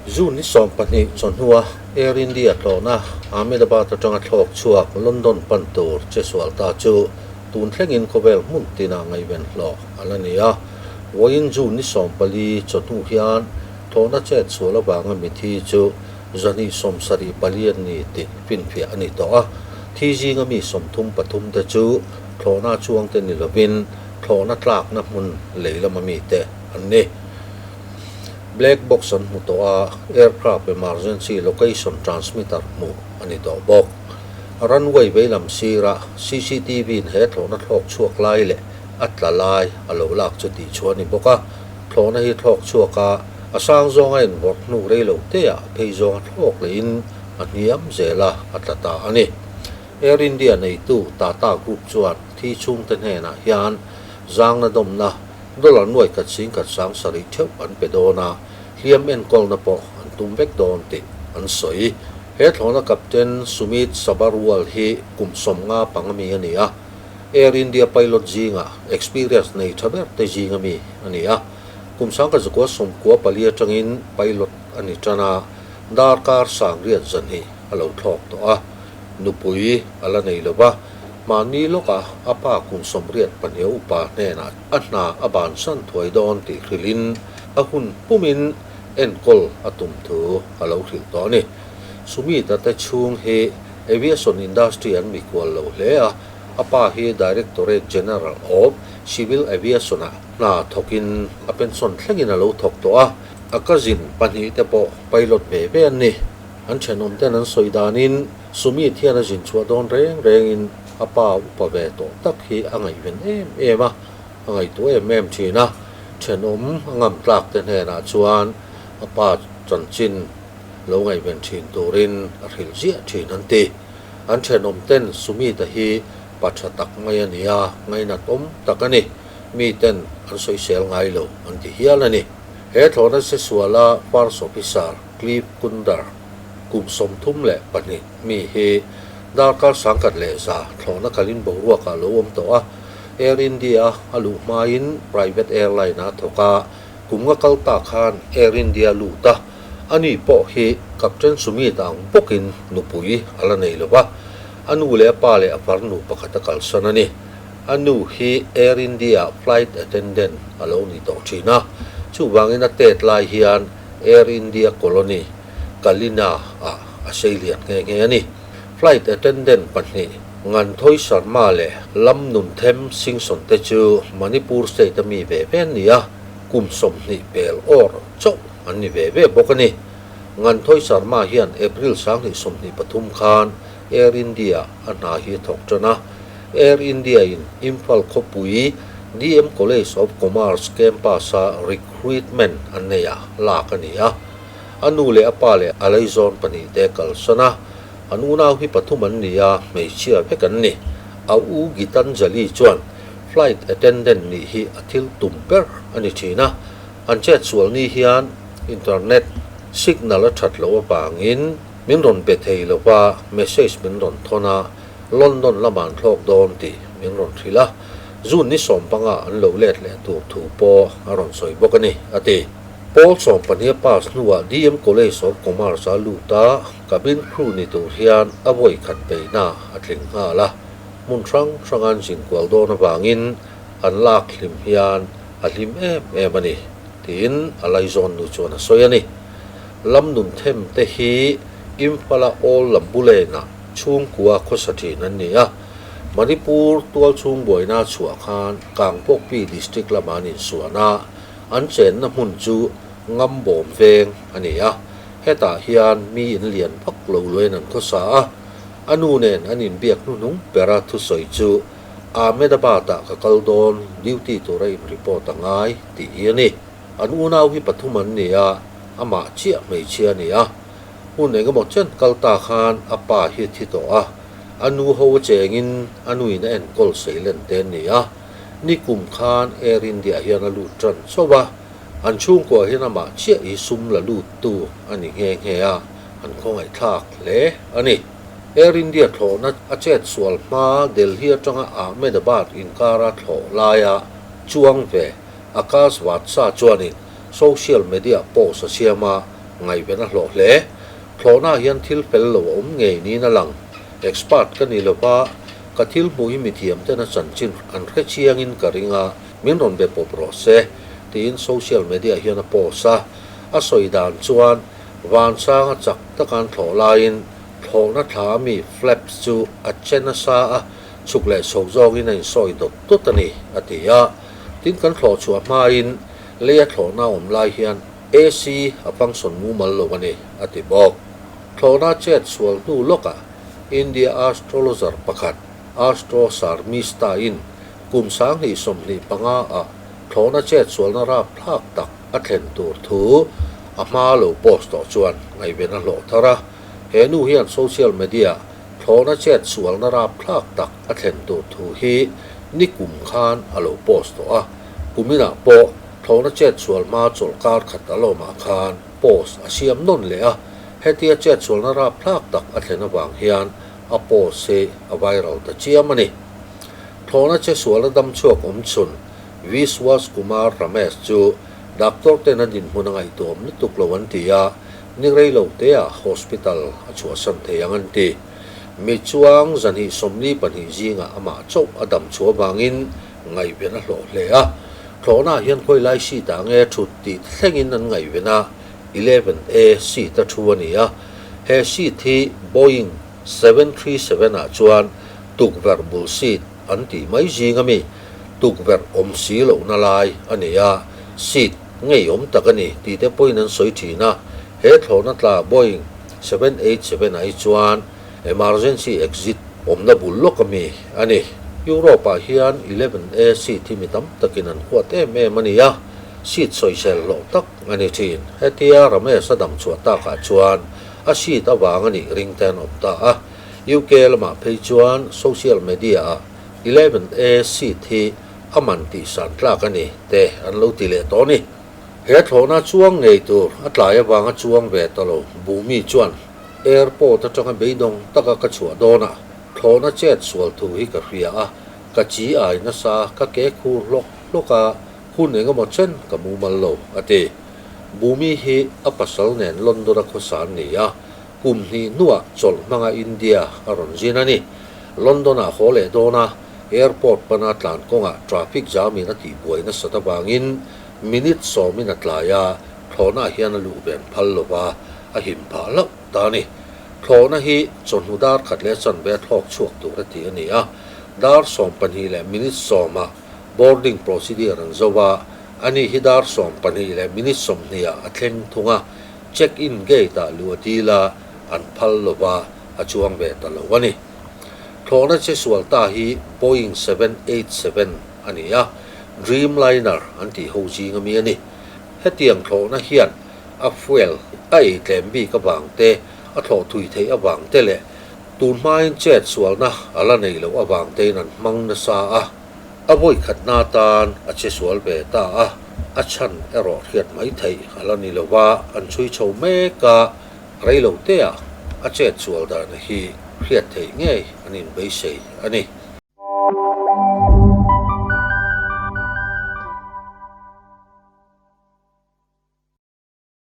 June ni 12 chawhnua Air India tlawhna Ahmedabad atanga thlawk chhuak London pan tur che sual ta chu tun thlengin khawvel hmun tinah ngaihven hlawh a la ni a. Vawiin June ni 14 chawhnu hian thlawhna chet sual avanga mithi chu 274 an ni tih finfiah a ni tawh a. Thi zinga mi 33 te chu thlawhna chuangte ni lovin thlawhna tlakna hmun lei lama mite an ni. Black box an hmu tawh a, aircraft emergency location transmitter hmuh a ni tawh bawk. Runway veilam sira CCTV in he thlawhna thlawk chhuak lai leh a tla lai a lo lak chu tih chhuah a ni bawk a. Thlawhna hi thlawk chhuak a, a sang zawnga invawrh hnu rei lo teah phei zawnga thlawk lehin a hniam zel a, a tla ta a ni. Air India neitu Tata Group chuan thi chhungte hnenah hian zangna dawmna Dollar nuai khat sing khat sang sarih theuh an pe dawn a, hliam enkawlna pawh an tum vek dawn tih an sawi. He thlawhna Captain Sumit Sabharwal hi kum 55 mi a ni a, Air India pilot zinga experience nei tha ber te zinga mi a ni a. Kum 1994 atangin pilot a ni tan a, darkar sangriat zanhi a lo thlawk tawh a. Nupui a la nei lo va, mahni lawkah a pa kum 82 upa hnenah a hna a bansan thuai dawn tih hrilhin a hun pumin enkawl a tum thu a lo hrilh tawh a ni. Sumita te chhung hi aviation industry an mikual lo hle a, a pa hi Directorate General of Civil Aviation-ah hna thawkin a pension thlengin a lo thawk tawh a, a cousin pahnih te pawh pilot ve ve an ni. An thenawm ten an sawi danin Sumit hian a zin chhuah dawn reng rengin a pa upa ve tawh tak hi a ngaihven em em a, a ngaihtuah em em thin a. Thenawm a ngam tlak te hnenah chuan a pa chanchin lo ngaihven thin turin a hrilh ziah thin an ti. An thenawm ten Sumita hi pa tha tak mai a ni a, ngainat awm tak a ni. Mi ten an sawisel ngai lo an ti hial a ni. He thlawhna se suala First Officer Cliff Kundar kum 32 mi hi darkar 1100 thlawhna kalin boruakah lo awm tawh a. Air India a luh hmain private airline a thawk a, kum nga kal ta khan Air India lut a, ani pawh hi Captain Sumit ang bawkin nupui a la nei lo va, a nu leh a pa leh a farnu pakhat a kalsan a ni. A nu hi Air India flight attendant a lo ni tawh thin a, chuvangin a tet lai hian Air India Colony, Kalina ah a sei lian nghe nghe a ni. Flight attendant pahnih Nganthoi Sharma leh Lam Nunthem Singson te chu Manipur state a mi ve ve an ni a, kum 20 pel awr chauh an ni ve ve bawk a ni. Nganthoi Sharma hian April 2023 khan Air India a hna hi a thawk tan a. Air India in Imphal khawpui DM College of Commerce campus-a recruitment an nei a, lak a ni a. A nu leh a pa leh a leizawn pahnih te kalsan a, an unau hi pathum an ni a, hmeichhia vek an ni. A u Gitanjali chuan flight attendant nih hi a thil tum ber a ni thin a, an chetsual ni hian internet signal a that loh avangin min rawn be thei lo va, message min rawn thawn a, London lamah an thlawk dawn tih min rawn hrilh a, June ni 15 an lo let leh tur thu pawh a rawn sawi bawk a ni, a ti. Pawl 12 a pass hnuah DM College of Commerce a lut a, cabin crew ni tur hian a vawi khat beihna a tling nghal a, hmun hrang hranga an zinkual dawn avangin an lak hlim hian a hlim em em a ni, tiin a laizawn nu chuan a sawi a ni. Lam nun them te hi Imphal-a Old Lambulen-ah chhungkua khawsa thin an ni a, Manipur tual chhung buaina chhuah khan Kangpokpi district lamah an insuan a, an chenna hmun chu Ngambawm veng a ni a, hetah hian mi in lian vak lo luain an khawsa a, a nu nen an inbiak hnuhnung bera thusawi chu Ahmedabad-ah ka kal dawn, duty tura in report a ngai tih hi a ni. An unau hi pathum an ni a, amah chiah hmeichhia a ni a. Hun engemaw chen kal ta khan a pa hi a thi tawh a, a nu ho a chengin a nuin a enkawl seilen te an ni a. Nikum khan Air India hian a lut tan chauh a, an chhungkua hian amah chiah hi sum la luttu a ni nghe nghe a, an khawngaihthlak hle a ni. Air India thlawhna a chet sual hma Delhi atanga Ahmedabad inkara thlawh laia chuang ve Akash Vatsa chuanin social media post a siam a. Ngaihven a hlawh hle. Thlawhnaah hian thil fel lo a awm ngei niin a lang. Expert ka ni lova, ka thil hmuh hi mithiam ten a chanchin an hre chiangin ka ring a, min rawn be pawp rawh se, tiin social media hian a post a. A sawi dan chuan Vansanga chak taka an thlawh laiin thlawhna thla ami flaps chu a che nasa a, chhuk leh chho zawngin a insawi dawt dawt a ni, a ti a. Tin, kan thlawh chhuah hmain leia thlawhna a awm lai hian AC a function mumal lo a ni, a ti bawk. Thlawhna chet sual hnu lawkah India astrologer pakhat Astro Sharmistha-in kum 2025 ah thlawhna chet sualna rapthlak tak a thlen tur thu a hma lo post tawh chuan ngaihven a hlawh thar a. He nu hian social media thlawhna chet sualna rapthlak tak a thlen tur thu hi nikum khan a lo post tawh a. Kuminah pawh thlawhna chet sual hma chawlhkar khat a lawmah khan post a siam nawn leh a. Hetia chet sualna rapthlak tak a thlen avang hian a post hi a viral ta chiam a ni. Thlawhna che suala dam chhuak awm chhun Vishwas Kumar Ramesh chu doctor ten a dinhmun a ngaihtuam lutuk lo an ti a, ni rei lo teah hospital a chhuahsan thei ang an ti. Mi chuang zahnih 42 zingah amah chauh a dam chhuah avangin ngaihven a hlawh hle a. Thlawhnaah hian khawi lai seat ah nge thut tih thlengin an ngaihven a, 11A seat a thu a ni a. He seat hi Boeing 737 ah chuan tukverh bul seat an tih mai zing ami tukverh awm si lohna lai a ni a, seat ngeiawm tak a ni tih te pawhin an sawi thin a. He thlawhna tla Boeing 787 ah hi chuan emergency exit awmna bul lawk ami a ni. Europe ah hian 11A seat hi mi tam takin an huat em em a ni a, seat sawisel hlawh tak a ni thin. Hetia Ramesh a dam chhuah takah chuan a seat avang a nih ring te an awm ta a. UK lamah phei chuan social media ah 11A seat hi a man tih san tlak a ni te an lo ti leh tawh a ni. He thlawhna chuang ngei tur a tlai avanga chuang ve ta lo Bhumi chuan airport atanga beidawng taka ka chhuah dawnah thlawhna chet sual thu hi ka hria a, ka chi ai nasa ka ke khur hlawk hlawk a, hun engemaw chen ka mumal lo a ti. Bhumi hi a pasal nen London a khawsa an ni a, Kum hnih hnuah chawlh hmanga India a rawn zin a ni. London-ah haw leh dawn a, airport pana tlan kawngah traffic jam-in a tihbuai nasat avangin minute sawmin a tlai a, thlawhnaah hian a luh ven phal lo va, a him phah hlauh ta a ni. Thlawhna hi chawhnu dar khat leh chanve a thlawk chhuak tur a ti a ni a, dar 12 leh minute sawmah boarding procedure an zo a, ani hi dar 12 leh minute 20 ah a thleng thung a, Check in gate ah luh a dil a, an phal lo va, a chuang ve ta lo a ni. Thlawhna che sual ta hi Boeing 787 a ni a, Dreamliner an tih ho zing ami a ni. Hetiang thlawhna hian a fuel a ei tlem bik avang te, a thlawh thui theih avang te leh tun hmain chet sualna a la nei loh avang tein an hmang nasa a. A vawi khatna atan a che sual ve ta a, a chhan erawh hriat mai theih a la ni lo va, an chhui chho mek a, rei lo teah a chet sual dan hi hriat theih ngei an inbeisei a ni.